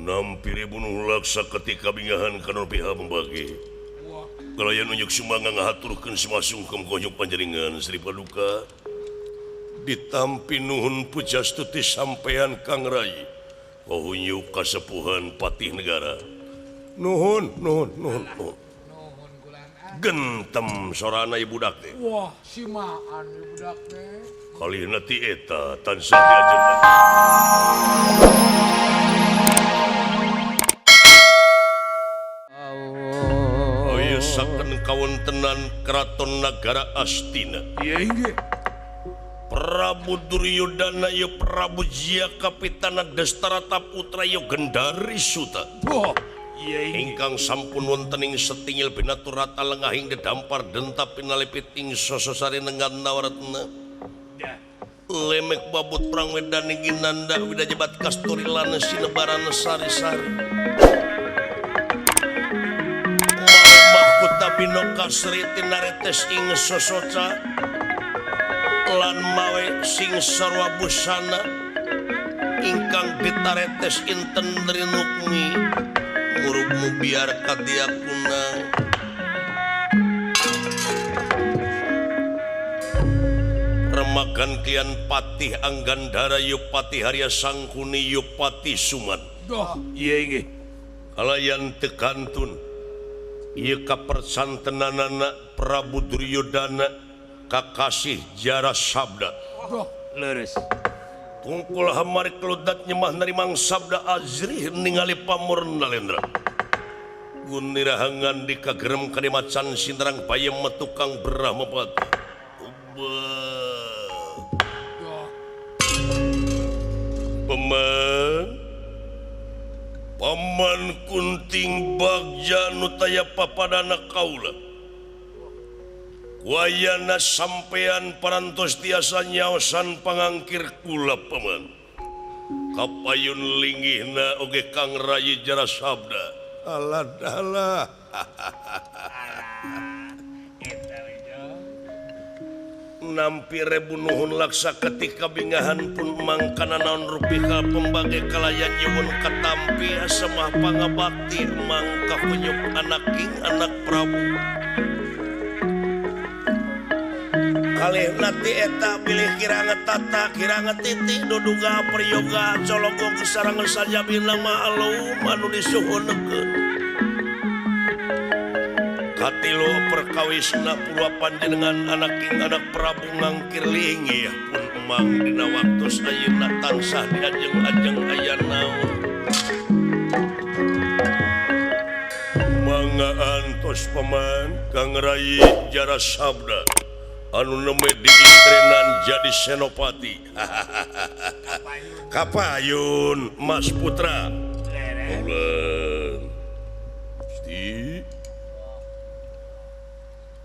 Nampi bunuh laksa ketika bingahan kana pihak membagi. Kalayan unjuk sumangga ngahaturkeun sumasungkem konyuk panjenengan Sri Paduka. Ditampi nuhun pujastuti sampean Kang Rai. Kahunyuk kasepuhan patih negara. Nuhun nuhun nuhun nuhun. Gentem sorana ibu budak teh. Wah, simaan ibu budak teh. Kalihna ti eta tansah diajeng. Aya saken kawontenan Keraton Nagara Astina. Iya inggih. Prabu Duryudana ya Prabu Jia Kapitana Destarata Putra ya Gendari Suta. Wah. Ingkang sampun wonten ing setingil binaturata lengahing dedampar denta pinalepit ing sososari nenggan nawaratna. Lemek babut perang wedan ing ginanda widajebat kasturi lan sinebaran sari-sari. Mahkota binoka sri tinaretes ing sosoca lan mawe sing sarwa busana ingkang ditaretes inten rinukmi. Murubmu biar kadia kunang. Remagan kian patih Anggandara Yupati Harya Sangkuni Yupati Suman. Iya inggih. Kalayan tekantun ieu kapersantenanana Prabu Duryudana kakasih Jara Sabda. Leres. Tungkul hamari keludat nyemah narimang sabda azrih ningali pamor nalendra. Gunirahangan di kagerem kadimacan sinterang bayem metukang Brahmapati. Paman, paman Kunting Bagja nu taya papadana kaula. Wayana sampean parantos tiasa nyaosan pangangkir kula paman. Kapayun linggihna oge Kang Rayi Jara Sabda. Alah dalah. Nampi rebu nuhun laksa ketika bingahan pun mangkana naon rupika pembage kalayan nyuwun katampi asemah pangabakti mangka kunyuk anaking anak Prabu. Kalih nati eta bilih kiranga tata kiranga titik duduga priyoga cologo kesarangan saja bilang ma'alum anu disuhunekeun. Katilu perkawisna purwa panjenengan anaking anak Prabu ngangkir linggih pun emang dina waktos ayeuna tansah diajeng-ajeng aya naon. Mangga antos paman Kang Rayi Jara Sabda. Anu nembe diistrenan jadi senopati. Kapayun Mas Putra. Ulen. Gusti.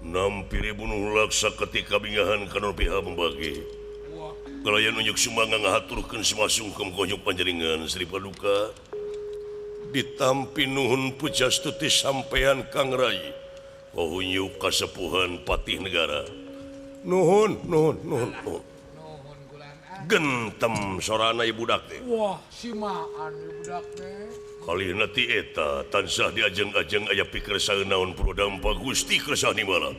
Nampi bunuh laksa ketika bingahan kana pihak membagi. Kalayan unjuk sumangga ngahaturkeun sumasungkem konyuk panjenengan Sri Paduka. Ditampi nuhun pujastuti sampean Kang Rai. Kahunyuk kasepuhan patih negara. Nuhun nuhun nuhun nuhun. Gentem sorana ibu budak teh. Wah, simaan ibu budak teh. Kalihna ti eta tansah diajeng-ajeng aya pikir saeunaon prodampa Gusti Kersa Nimala.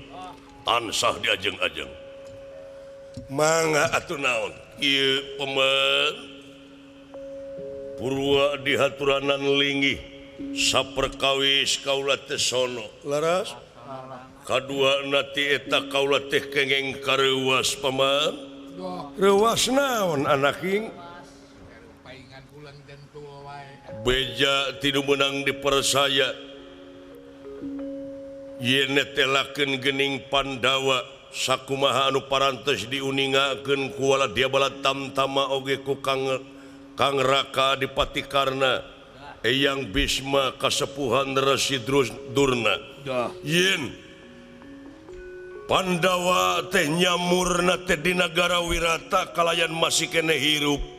Tansah diajeng-ajeng. Mangga atuh naon? Ieu pemen purwa dihaturanan linggih saperkawis kaula teh sono. Laras? Kadua nati eta kaula teh kengeng kareuwas paman. Reuwas naon anaking? Beja tidu meunang dipersaya. Yen telakeun gening Pandawa sakumaha anu parantos diuningakeun ku wala diabala tamtama oge ku Kang Raka Dipati Karna Eyang Bisma kasepuhan Resi Durna. Yen Pandawa teh nyamurna teh di nagara Wirata kalayan masih kene hirup.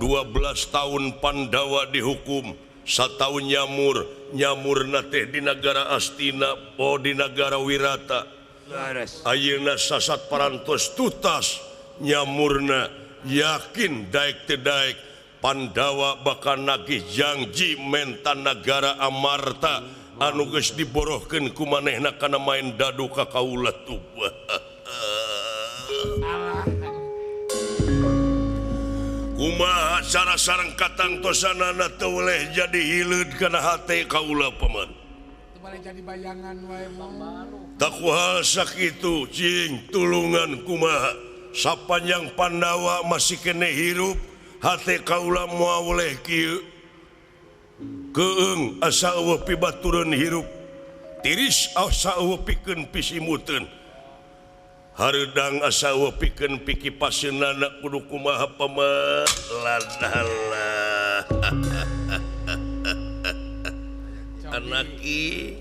12 tahun Pandawa dihukum, satahun nyamur, nyamurna teh di nagara Astina, oh di nagara Wirata. Ayeuna sasat parantos tutas nyamurna yakin daek teu daek Pandawa bakal nagih janji menta nagara Amarta anu geus diborohkeun ku manehna kana main dadu ka kaula tuh. Kumaha cara sareng katangtosanana teu weleh jadi hileud kana hate kaula paman. Teu boleh jadi bayangan wae mah. Takuhal sakitu cing tulungan kumaha sapanjang Pandawa masih kene hirup hate kaula moal weleh kieu. Keung asa eueuh pibatureun hirup tiris asa eueuh pikeun pisimuteun. Hareudang asa eueuh pikeun pikipaseunana kudu kumaha paman ladalah. Anaki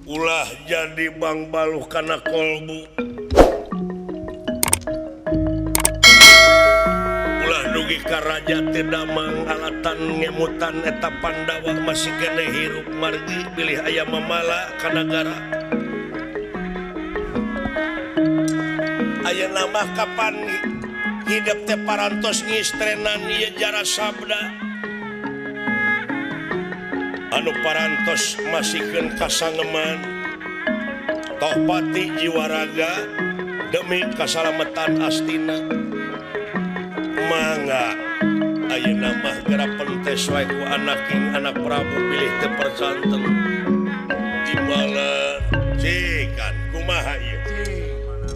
ulah jadi bang baluh kana kolbu ulah dugi ka raja teu damang alatan ngemutan eta Pandawa masih kene hirup margi bilih aya mamala ka nagara. Ayeuna mah kapan hidep teh parantos ngistrenan ieu jara sabda anu parantos masihkeun kasangeman tohpati jiwa raga demi kasalametan Astina. Mangga ayeuna mah geura pentes wae ku anaking anak Prabu bilih teu percanten timbalan cikan kumaha ieu.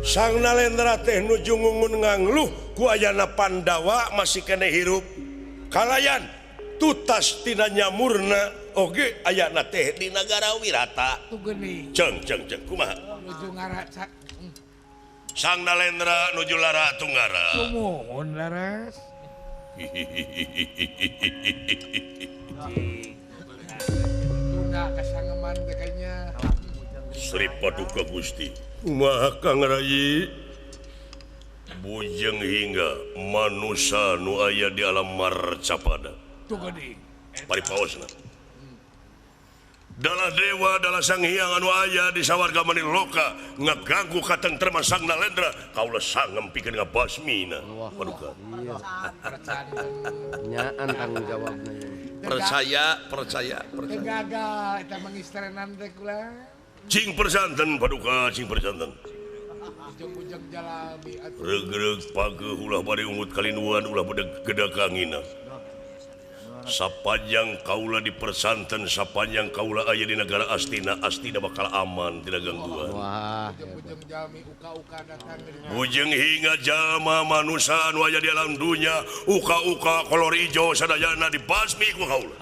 Sang Nalendra teh nuju ngungun ngangluh ku ayana Pandawa masih kene hirup kalayan tutas tina nyamurna oge ayana teh di nagara Wirata. Ceng ceng ceng kumaha nuju ngara Sang Nalendra nuju lara tunggara. Sumuhun laras. Tunda kasangeman teh kayaknya. Sri Paduka Gusti kumaha Kang Rayi bujeng hingga manusa nu aya di alam marcapada. Tuh geuning. Paripaosna. Dalah dewa dalah sang hyang anu aya di sawarga maniloka ngaganggu katentreman Sang Nalendra kaula sangem pikeun ngabasmina. Paduka. Nyaan tanggung jawabna. Percaya, percaya, percaya. Gagal eta mangistrenan teh kula. Cing persanten paduka, cing persanten. Regreg pageuh ulah bade ungut kalinuan ulah bade gedakangina. Sapanjang kaula di persanten, sapanjang kaula aya di negara Astina, Astina bakal aman tidak gangguan. Wah. Bujeng hingga jalma manusa anu aya di alam dunya, uka-uka kolor ijo sadayana dibasmi ku kaula.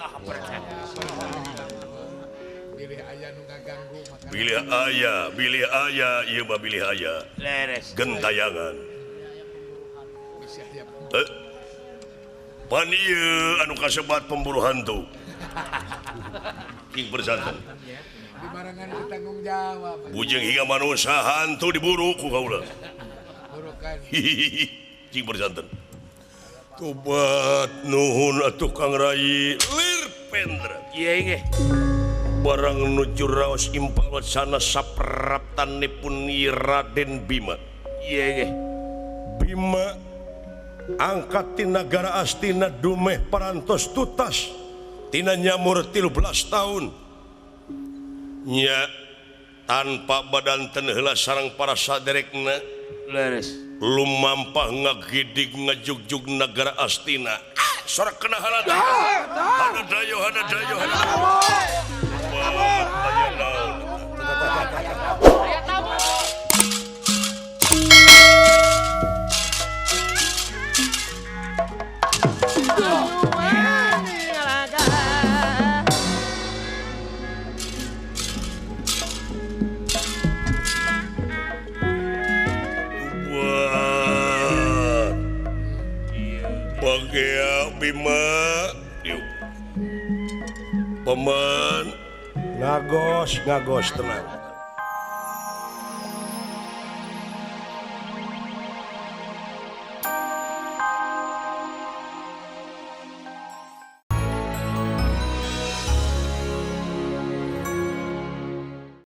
Bilih aya, bilih aya, ieu mah bilih aya. Gentayangan. Pan ieu anu kasebat pemburu hantu. King persanten. Dibarengan ku tanggung jawab. Bujeng hingga manusia hantu diburu ku kaula. Burukan. Cing persanten. Tobat nuhun atuh Kang Rayi lir pendra. Iya inggih. Barang nuju raos impal sana sapraptanipun Raden Bima. Iya inggih. Bima angkat tina nagara Astina dumeh parantos tutas tina nyamur 13 tahun nya tanpa badan ten heula sareng para saderekna leres lumampah ngagidig ngajugjug nagara Astina. Sora kena halata hana dayo hana dayo hana Bagea Bima Paman ngagos ngagos tenang.